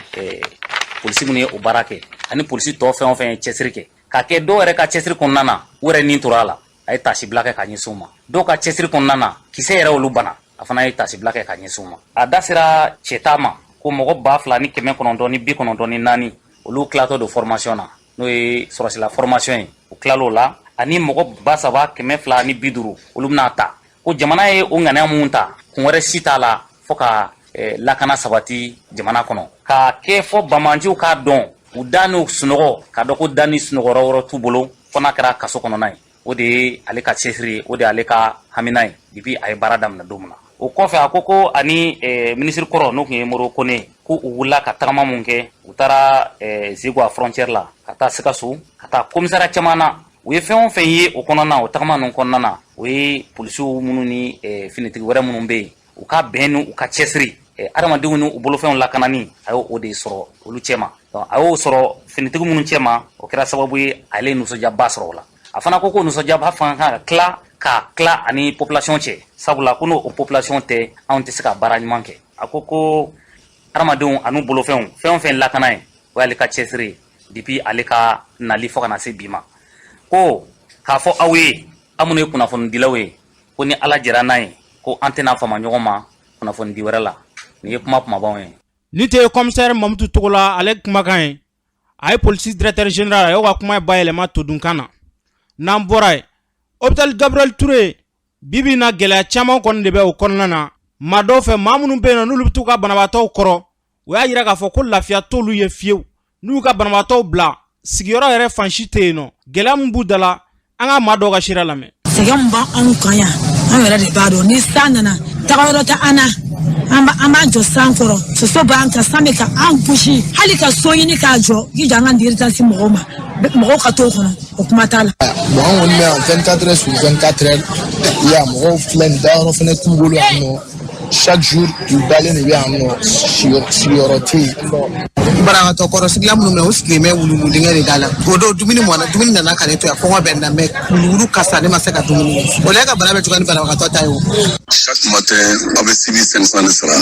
Speaker 3: polisi minnu ye o baara kɛ ani polisi tɔ fɛn o fɛn ye cɛsiri kɛ, ka kɛ dɔw yɛrɛ ka cɛsiri kɔnɔna na, u yɛrɛ nin tora a la, a ye tasibila kɛ ka ɲɛsin u ma. Dɔw ka cɛsiri kɔnɔna na, kisɛ yɛrɛ olu bana, a fana ye tasibila kɛ ka ɲɛsin u ma. A da sera cɛta ma ko mɔgɔ 2994, olu tilatɔ don formation na, n'o ye sɔrɔsila formation ye, u tilal'o la, ani mɔgɔ 3250, olu bɛna ta. Ko jamana ye o ŋaniya mun ta, kun wɛrɛ si t'a la fo ka lakana sabati jamana kɔnɔ, ka kɛ fɔ banbaanciw k'a dɔn u da n'u sunɔgɔ, k'a dɔn ko da ni sunɔgɔ wɛrɛ t'u bolo fo n'a kɛra kaso kɔnɔna ye. O de ye ale ka cɛsiri ye, o de ye ale ka hamina ye depuis a ye baara daminɛ don min na. O kɔfɛ, a ko ko ani minisiri kɔrɔ, n'o tun ye Modibo Kone, ko u wulila ka tagama mun kɛ, u taara Zeguwa frontière la, ka taa Sikaso, ka taa commissariat caman na. U ye fɛn o fɛn ye o kɔnɔna, o tagama ninnu kɔnɔna na, o ye polisiw minnu ni finitigi wɛrɛ minnu bɛ yen, u ka bɛn ni u ka cɛsiri, adamadenw ni u bolofɛnw lakanani, a y'o o de sɔrɔ olu cɛma. A y'o sɔrɔ finitigi minnu cɛma, o kɛra sababu ye ale ye nisɔndiyaba sɔrɔ o la. A fana ko ko nisɔndiyaba fana kan ka tila ka tila ani population cɛ, sabula ko n'o o population tɛ, anw tɛ se ka baara ɲuman kɛ. A ko ko adamadenw an'u bolofɛnw, fɛn o fɛn lakana ye, o y'ale ka cɛsiri ye depuis ale ka nali fo ka na se bi ma. Ko k'a fɔ aw ye, aw minnu ye kunnafonidilaw ye, ko ni Ala jɛra n'a ye, ko an tɛna fama ɲɔgɔn ma kunnafonidi wɛrɛ la. Nin ye kuma kumabaw ye.
Speaker 2: Nin tɛ commissaire Mamutu Togola ale kumakan ye. A ye polisi directeur général, a y'o ka kuma bayɛlɛma todunkan na. N'an bɔra yen, hôpital Gabriel Touré, bi bi in na, gɛlɛya caman kɔni de bɛ o kɔnɔna na. Maa dɔw fɛ, maa minnu bɛ yen nɔ, n'olu bɛ t'u ka banabaatɔw kɔrɔ, o y'a yira k'a fɔ ko lafiya t'olu ye fiyewu. N'u y'u ka banabaatɔw bila, sigiyɔrɔ yɛrɛ fan si tɛ yen nɔ. Gɛlɛya min b'u da la, an ka maa dɔw ka seereya lamɛn.
Speaker 5: Sɛgɛn min b'anw kan yan, anw yɛrɛ de b'a dɔn. Ni san nana, tagayɔrɔ tɛ an na, an b'an jɔ san kɔrɔ, soso b'an kan, san bɛ ka an gosi. Hali ka so ɲini k'a jɔ k'i jɔ an ka d'urgence mɔgɔw ma, mɔgɔw ka t'o kɔnɔ, o kuma t'a la.
Speaker 6: Bon, an kɔni bɛ yan 24 heures sur 24 heures. I y'a mɔgɔw filɛ nin, dayɔrɔ fɛnɛ t'u bolo yan nɔ. Chaque jour u dalen de bɛ yan nɔ, sigiyɔrɔ tɛ yen.
Speaker 11: Banabagatɔ kɔrɔsigila minnu bɛ, u sigilen bɛ wuluwulu dingɛ de da la. O don, dumuni mɔna, dumuni nana ka ne to yan, kɔngɔ bɛ n na, mais wuluwulu kasa, ne ma se ka dumuni kɛ. O la, e ka bana bɛ cogoya ni banabagatɔ ta ye o.
Speaker 12: Chaque matin, aw bɛ 6500 de sara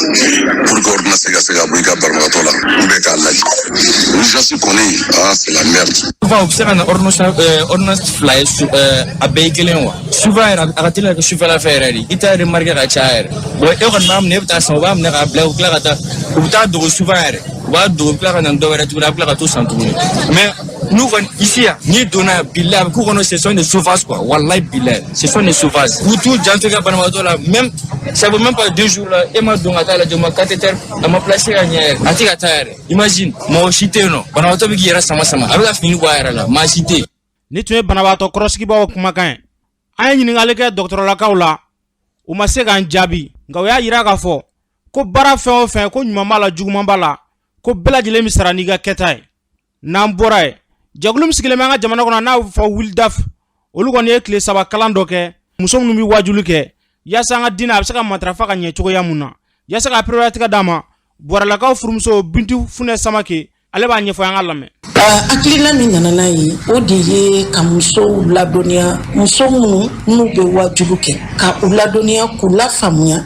Speaker 12: pour que ordonnance ka se ka bɔ i ka banabagatɔ la ou bien k'a lajɛ. Urgence kɔni, ah, c'est la merde.
Speaker 13: Souvent, u bɛ se ka na ordonnance fila ye, a bɛɛ ye kelen wa. Souvent yɛrɛ, a ka teli ka kɛ sufɛla fɛ yɛrɛ de. I t'a remarqué ka caya yɛrɛ. Bon, e kɔni b'a minɛ, e bɛ taa san, u b'a minɛ k'a bila, u tila ka taa, u bɛ taa dogo souvent yɛrɛ. U b'a dogo, u bɛ tila ka na ni dɔ wɛrɛ tuguni, a bɛ tila ka t'o san tuguni. Mais nous kɔni ici yan, n'i donna yan, bilahi, a bɛ k'u kɔnɔ, ce sont des sauvages quoi. Wallahi bilahi, ce sont des sauvages. U t'u janto i ka banabagatɔ la. Même ça vaut même pas 2 jours là, e ma don ka taa lajɛ, u ma cathéter, a ma placer ka ɲɛ yɛrɛ, a tɛ ka taa yɛrɛ. Imagine, mɔgɔ si tɛ yen nɔ, banabagatɔ bɛ k'i yɛrɛ sama sama, a bɛ ka fini bɔ a yɛrɛ la, maa si tɛ yen.
Speaker 2: Ni tun ye banabaatɔ kɔrɔsigibaaw kumakan ye. An ye ɲininkali kɛ dɔgɔtɔrɔlakaw la, u ma se k'an jaabi, nka u y'a yira k'a fɔ ko baara fɛn o fɛn, ko ɲuman b'a la, juguman b'a la, ko bɛɛ lajɛlen bɛ sara n'i ka kɛta ye. N'an bɔra yen, jɛkulu min sigilen bɛ an ka jamana kɔnɔ n'a bɛ fɔ WILDAF, olu kɔni ye tile 3 kalan dɔ kɛ muso minnu bɛ wajuli kɛ, yaasa an ka diinɛ a bɛ se ka matarafa ka ɲɛ cogoya mun na, yaasa ka pereperelatigɛ d'a ma. Buwarɛlakaw furumuso Bintu Funɛ Samake, ale b'a ɲɛfɔ, an ka lamɛn.
Speaker 14: Hakilina min nana n'a ye, o de ye ka musow ladɔnniya, muso minnu n'u bɛ wajulu kɛ, ka u ladɔnniya, k'u lafaamuya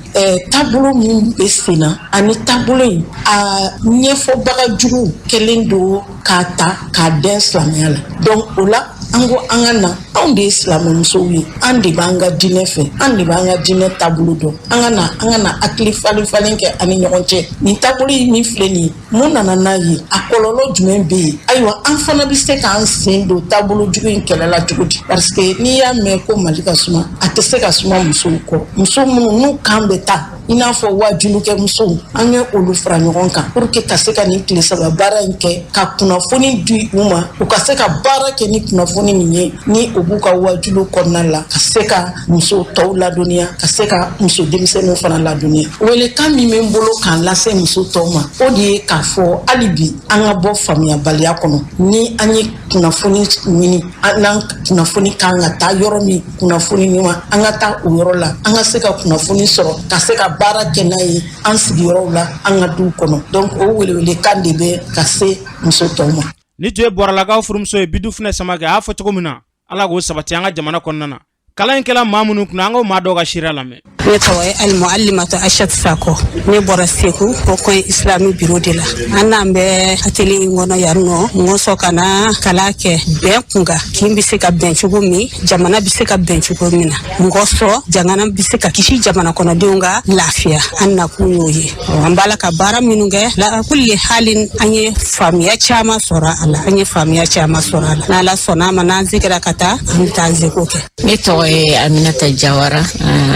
Speaker 14: taabolo min bɛ sen na, ani taabolo in a ɲɛfɔbaga jugu kɛlen don k'a ta k'a dɛn silamɛya la. Donc o la, an ko an ka na, anw de ye silamɛmusow ye, an de b'an ka diinɛ fɛ, an de b'an ka diinɛ taabolo dɔn, an ka na hakili falen falen kɛ an ni ɲɔgɔn cɛ. Nin taabolo in min filɛ nin ye, mun nana n'a ye, a kɔlɔlɔ jumɛn bɛ yen? Ayiwa, an fana bɛ se k'an sen don taabolo jugu in kɛlɛ la cogo di? Parce que n'i y'a mɛn ko Mali ka suma, a tɛ se ka suma musow kɔ, muso minnu n'u kan bɛ taa i n'a fɔ wajulikɛ musow. An ye olu fara ɲɔgɔn kan pour que ka se ka nin tile 3 baara in kɛ, ka kunnafoni di u ma, u ka se ka baara kɛ ni kunnafoni nin ye, ni u b'u ka wajulu kɔnɔna la, ka se ka muso tɔw ladɔnniya, ka se ka muso denmisɛnninw fana ladɔnniya. Welekan min bɛ n bolo k'an lase muso tɔw ma, o de ye k'a fɔ hali bi an ka bɔ faamuyabaliya kɔnɔ. Ni an ye kunnafoni ɲini, n'an kunnafoni kan ka taa yɔrɔ min, kunnafoni ɲuman, an ka taa o yɔrɔ la, an ka se ka kunnafoni sɔrɔ, ka se ka baara kɛ n'a ye an sigiyɔrɔw la, an ka duw kɔnɔ. Donc o welewelekan de bɛ ka se muso tɔw ma.
Speaker 2: Ni tun ye Bɔralakaw furumuso ye Bintu Funɛ Samakɛ, a y'a fɔ cogo min na, Ala k'o sabati an ka jamana kɔnɔna na. Kalan in kɛla maa minnu kunna, an k'o maa dɔw ka seereya lamɛn.
Speaker 15: Ne tɔgɔ ye Alimualimatu Aishatu Sakɔ, ne bɔra Segu, Haut Conseil islamique bureau de la. An n'an bɛ atelier in kɔnɔ yan nɔ, n sɔn ka na kalan kɛ bɛn kun kan, kin bɛ se ka bɛn cogo min, jamana bɛ se ka bɛn cogo min na, mɔgɔ sɔrɔ jamana bɛ se ka kisi, jamana kɔnɔdenw ka lafiya. An nakun y'o ye. An b'a la ka baara minnu kɛ la kulli hali, an ye faamuya caman sɔrɔ a la, an ye faamuya caman sɔrɔ a la. N'Ala sɔnna a ma, n'an seginna ka taa, an bɛ taa an seko kɛ.
Speaker 16: Ne tɔgɔ ye Aminata Jawara.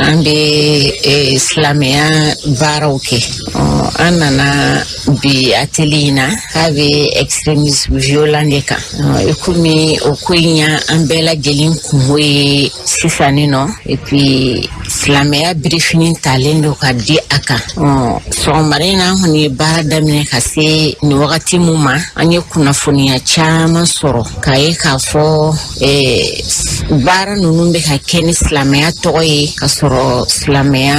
Speaker 16: An bɛ silamɛya baaraw kɛ. An nana bi atelier in na k'a bɛ extrémisme violent de kan. I komi o ko in y'an bɛɛ lajɛlen kungo ye sisan nin nɔ, et puis silamɛya birifini talen don ka di a kan. Sɔgɔmada in na, an kɔni ye baara daminɛ ka se nin wagati mun ma, an ye kunnafoniya caman sɔrɔ k'a ye k'a fɔ baara ninnu bɛ ka kɛ ni silamɛya tɔgɔ ye, ka sɔrɔ silamɛya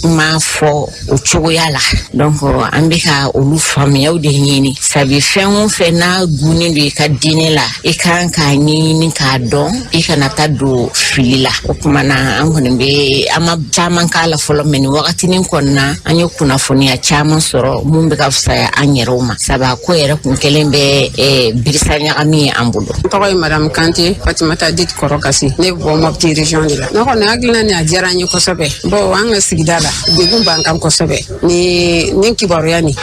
Speaker 16: m'a fɔ o cogoya la. Donc an bɛ ka olu faamuyaw de ɲini, sabi fɛn o fɛn n'a gunnen don i ka diinɛ la, i kan k'a ɲɛɲini k'a dɔn, i kana taa don fili la. O tuma na, an kɔni bɛ, an ma caman k'a la fɔlɔ, mais nin wagatinin kɔnɔna, an ye kunnafoniya caman sɔrɔ mun bɛ ka fisaya an yɛrɛw ma, sabu a ko yɛrɛ kun kɛlen bɛ birisa ɲagami ye an bolo.
Speaker 17: N tɔgɔ ye Madame Kante Fatimata dit Kɔrɔ Kasi, ne bɛ bɔ Mopti région de la. Ne kɔni hakilina nin, a diyara n ye kosɛbɛ. Bon, an ka sigida la, degun b'an kan kosɛbɛ ni kibaruya nin.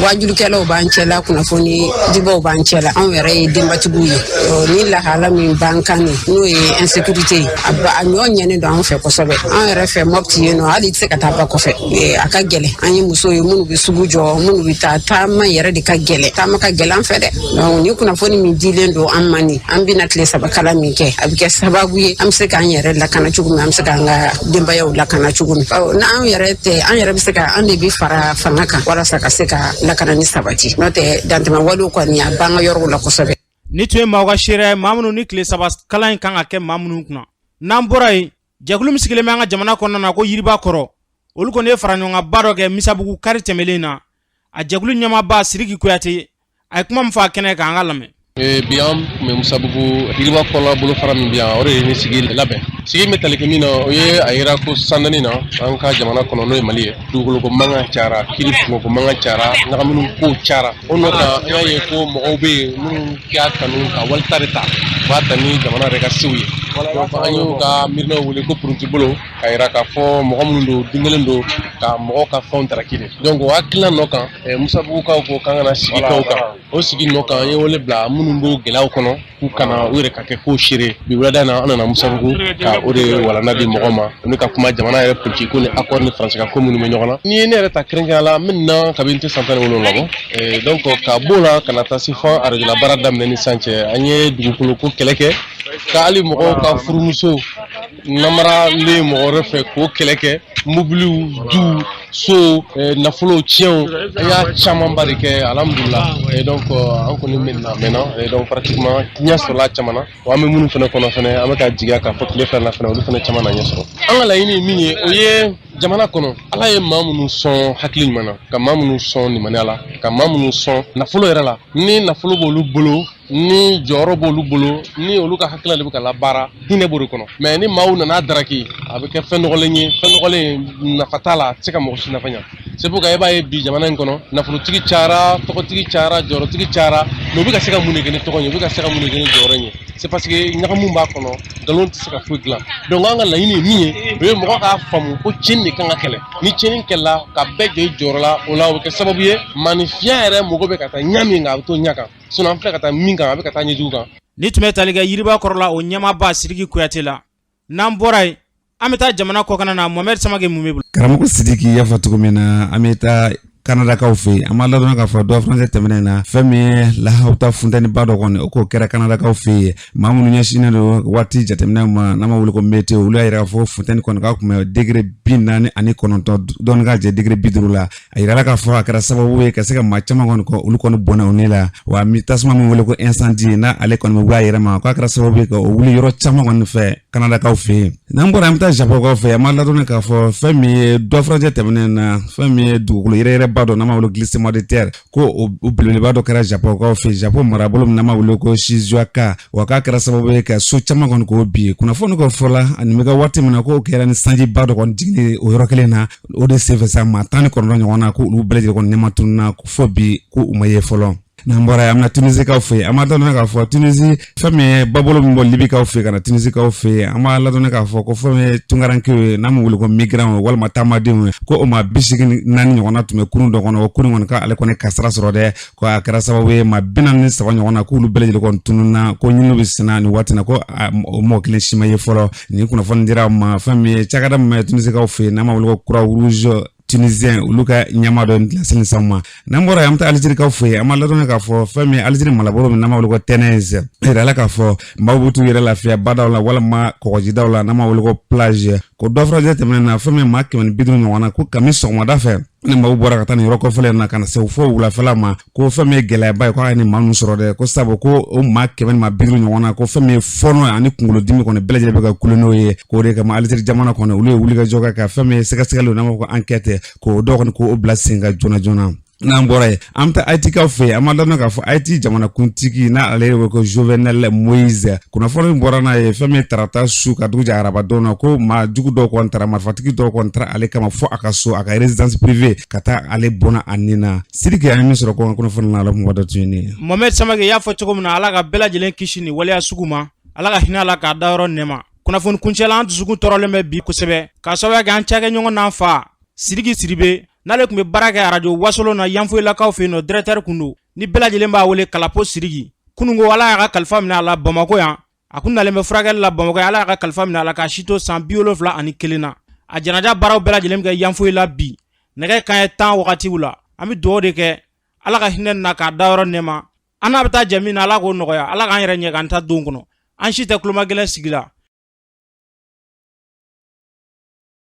Speaker 17: Wajulikɛlaw b'an cɛla, kunnafoni dibaw b'an cɛla, anw yɛrɛ ye denbatigiw ye. Ni lahala min b'an kan nin, n'o ye insécurité ye, a ɲɔ ɲɛnen don anw fɛ kosɛbɛ. An yɛrɛ fɛ Mopti yen nɔ, hali i tɛ se ka taa ba kɔfɛ, a ka gɛlɛn. An ye musow ye minnu bɛ sugu jɔ, minnu bɛ taa taama yɛrɛ de ka gɛlɛn, taama ka gɛlɛn an fɛ dɛ. Donc ni kunnafoni min dilen don an ma nin, an bɛna tile 3 kalan min kɛ, a bɛ kɛ sababu ye an bɛ se k'an yɛrɛ lakana cogo min, an bɛ se k'an ka denbayaw lakana cogo min. N'an yɛrɛ tɛ, an yɛrɛ bɛ se ka, an de bɛ fara fanga kan walasa ka se ka lakana ni sabati. N'o tɛ, dantɛmɛ walew kɔni, a b'an ka yɔrɔw la kosɛbɛ.
Speaker 2: Ni tun ye maaw ka seereya ye, maa minnu ni tile 3 kalan in kan ka kɛ maa minnu kunna. N'an bɔra yen, jɛkulu min sigilen bɛ an ka jamana kɔnɔna na ko Yiriba Kɔrɔ, olu kɔni ye fara ɲɔgɔnkanba dɔ kɛ Misabugu kari tɛmɛlen na. A jɛkulu ɲɛmaaba Siriki Kuyate. A ye kuma min fɔ a kɛnɛ kan, an ka lamɛn.
Speaker 18: Bi an tun bɛ Musabugu yiriwa kɔnɔ bolofara min bɛ yan, o de ye nin sigi labɛn. Sigi bɛ tali kɛ min na, o ye a yira ko sandani na an ka jamana kɔnɔ, n'o ye Mali ye, dugukoloko mankan cayara, kiri kunko mankan cayara, ɲagamini kow cayara. O nɔ kan, an y'a ye ko mɔgɔw bɛ yen minnu y'a kanu ka walita de ta, u b'a ta ni jamana yɛrɛ ka sew ye. Donc an y'u ka miirinaw wele ko puruntibolo, k'a yira k'a fɔ mɔgɔ minnu don, dun kɛlen don ka mɔgɔw ka fɛnw taraki de. Donc o hakilina nɔ kan, Musabugukaw ko k'an kana sigi kɛ o kan. O sigi nɔ kan, an ye wele bila minnu b'o gɛlɛyaw kɔnɔ k'u kana u yɛrɛ ka kɛ ko seere. Bi wulada in na, an nana Musabugu ka o de walanda di mɔgɔw ma, ne ka kuma jamana yɛrɛ politiki ko ni accord ni Faransi ka ko minnu bɛ ɲɔgɔn na. N'i ye ne yɛrɛ ta kɛrɛnkɛrɛnnenya la, n bɛ na kabini n tɛ san 17 bɔ. Donc ka b'o la ka na taa se fɔ arajola baara daminɛ ni sisan cɛ, an ye dugukolo ko kɛlɛ kɛ, ka hali mɔgɔw ka furumuso namaralen mɔgɔ wɛrɛ fɛ k'o kɛlɛ kɛ, mobiliw, duw, so, nafolo tiɲɛw, an y'a camanba de kɛ, alhamdulila. Donc an kɔni bɛ na mɛnna. Donc pratiquement ɲɛ sɔrɔla caman na wa. An bɛ minnu fana kɔnɔ fana, an bɛ ka jigiya k'a fɔ tile 2 na fana, olu fana caman na ɲɛ sɔrɔ. An ka laɲini ye min ye, o ye jamana kɔnɔ, Ala ye maa minnu sɔn hakili ɲuman na, ka maa minnu sɔn limaniya la, ka maa minnu sɔn nafolo yɛrɛ la, ni nafolo b'olu bolo, ni jɔyɔrɔ b'olu bolo, ni olu ka hakilina de bɛ ka labaara, hinɛ b'o de kɔnɔ. Mais ni maaw nana daraki, a bɛ kɛ fɛn nɔgɔlen ye. Fɛn nɔgɔlen, nafa t'a la, a tɛ se ka mɔgɔ si nafa ɲɛ. C'est pourquoi e b'a ye bi jamana in kɔnɔ, nafolotigi cayara, tɔgɔtigi cayara, jɔyɔrɔtigi cayara, mais u bɛ ka se ka mun de kɛ ni tɔgɔ ye, u bɛ ka se ka mun de kɛ ni jɔyɔrɔ ye? C'est parce que ɲagamu b'a kɔnɔ, nkalon tɛ se ka foyi dilan. Donc an ka laɲini ye min ye, o ye mɔgɔ k'a faamu ko tiɲɛni de kan ka kɛlɛ. Ni tiɲɛni kɛlɛla ka bɛɛ jɔ i jɔyɔrɔ la, o la o bɛ kɛ sababu ye maninfinya yɛrɛ mago bɛ ka taa ɲɛ min kan, a bɛ t'o ɲɛ kan. Sinon an filɛ ka taa min kan, a bɛ ka taa ɲɛjugu kan.
Speaker 2: Ni tun bɛ tali kɛ yiriba kɔrɔla o ɲɛmaaba Sidiki Kuyate la. N'an bɔra yen, an bɛ taa jamana kɔkan na. Mohamed Samake, mun bɛ bolo?
Speaker 19: Karamɔgɔ Sidiki y'a fɔ cogo min na, an bɛ taa Kanadakaw fɛ yen. An b'a ladɔn k'a fɔ dɔ furancɛ tɛmɛnen na, fɛn min ye lahawuta funtɛniba dɔ kɔni, o k'o kɛra Kanadakaw fɛ yen. Maa minnu ɲɛsinnen don waati jateminɛ ma, n'an b'a wele ko météo, olu y'a yira k'a fɔ funtɛni kɔni k'a kun bɛ degré 49 dɔɔni ka jɛ degré 50 la. A yirala k'a fɔ a kɛra sababu ye ka se ka maa caman kɔni kɔ, olu kɔni bɔnɛ o ne la wa. Mi tasuma min wele ko incendie, n'a ale kɔni bɛ wuli a yɛrɛ ma, k'a kɛra sababu ye ka o wuli yɔrɔ caman kɔni fɛ Kanadakaw fɛ yen. N'an bɔra, an bɛ taa Japɔnkaw fɛ. An b'a ladɔn k'a fɔ fɛn min ye dɔ furancɛ tɛmɛnen na, fɛn min ye dugukolo yɛrɛyɛrɛba dɔ, n'an b'a wele glissement de terre, ko o belebeleba dɔ kɛra Japɔnkaw fɛ Japɔn marabolo min n'an b'a wele ko Shizuoka wa. K'a kɛra sababu ye ka so caman kɔni k'o bin. Kunnafoni kɔ fɔla nin bɛ kɛ waati min na, k'o kɛra ni sanjiba dɔ kɔni jiginni o yɔrɔ kelen na. O de senfɛ sa, maa 19 ɲɔgɔn na, ko olu bɛɛ lajɛlen kɔni ɲɛma tununna, fo bi ko u ma ye fɔlɔ. N'an bɔra yen, an bɛna Tunisikaw fɛ yen. An b'a ladɔnniya k'a fɔ Tunisi, fɛn min ye babolo min bɔ Libikaw fɛ ka na Tunisikaw fɛ yen, an b'a ladɔnniya k'a fɔ ko fɛn min ye tunkarankew ye, n'an b'u wele ko migrants walima taamadenw ye, ko o maa 84 ɲɔgɔnna tun bɛ kurun dɔ kɔnɔ. O kurun kɔni, k'ale kɔni kasara sɔrɔ dɛ, ko a kɛra sababu ye maa 43 ɲɔgɔn na, k'olu bɛɛ lajɛlen kɔni tununna, ko ɲininiw bɛ senna nin waati na, ko o mɔgɔ kelen si ma ye fɔlɔ. Nin kunnafoni dira ma fɛn min ye cakɛda min bɛ Tunisikaw fɛ yen, n'an b'a wele ko Croix Rouge tunisien, olu ka ɲɛmaa dɔ laseli s'anw ma. N'an bɔra yen, an bɛ taa Alizerikaw fɛ yen. An b'a ladɔnniya k'a fɔ fɛn min ye Alizeri marabolo min n'an b'a wele ko Tɛnɛz, a yirala k'a fɔ maaw bɛ t'u yɛrɛ lafiya badaw la walima kɔgɔjidaw la, n'an b'a wele ko plage, ko dɔ furancɛ tɛmɛnen na, fɛn min maa 150 ɲɔgɔn na, ko kami sɔgɔmada fɛ ni maaw bɔra ka taa nin yɔrɔ kɔfɛlen na ka na se fo wulafɛla ma, ko fɛn min ye gɛlɛyaba ye, ko a ye nin maa ninnu sɔrɔ dɛ, ko sabu ko o maa 150 ɲɔgɔn na, ko fɛn min ye fɔɔnɔ ani kunkolodimi kɔni bɛɛ lajɛlen bɛ ka kule n'o ye. K'o de kama Alizeri jamana kɔni, olu ye wulikajɔ kɛ ka fɛn min ye sɛgɛsɛgɛliw, n'an b'a fɔ ko enquête, k'o dɔw kɔni k'o bila sen kan joona joona. N'an bɔra yen, an bɛ taa Ayitikaw fɛ yen. An b'a ladɔn k'a fɔ Ayiti jamanakuntigi, n'ale yɛrɛ ko Jovenel Moïse, kunnafoni bɔra n'a ye fɛn min ye tarata su ka dugu jɛ arabadon na, ko maa jugu dɔw kɔni taara, marifatigi dɔw kɔni taara ale kama fo a ka so, a ka résidence privée, ka taa ale bɔnna a nin na. Sidiki, an ye min sɔrɔ ko kunnafoni na, ala kuma dɔ tun ye nin ye.
Speaker 2: Mohamed Samake y'a fɔ cogo min na, Ala ka bɛɛ lajɛlen kisi nin waleya sugu ma, Ala ka hinɛ a la k'a da yɔrɔ nɛma. Kunnafoni kuncɛla, an dusukun tɔɔrɔlen bɛ bi kosɛbɛ k'a sababuya kɛ an cakɛɲɔgɔn n'an fa Sidiki Sidibe, n'ale tun bɛ baara kɛ arajo Wasolon na, Yanfoyilakaw fɛ yen nɔ, directeur kun don, ni bɛɛ lajɛlen b'a wele Kalapo Sidiki. Kununko, Ala y'a ka kalifa minɛ a la Bamakɔ yan. A kun nalen bɛ furakɛli la Bamakɔ yan. Ala y'a ka kalifa minɛ a la k'a si to san 71 na. A janaja baaraw bɛɛ lajɛlen bɛ kɛ Yanfoyila bi nɛgɛ kanɲɛ 10 wagatiw la. An bɛ dugawu de kɛ, Ala ka hinɛ na k'a da yɔrɔ nɛma. An n'a bɛ taa jɛ min na, Ala k'o nɔgɔya. Ala k'an yɛrɛ ɲɛ k'an ta don kɔnɔ. An si tɛ tulomagɛlɛn sigi la.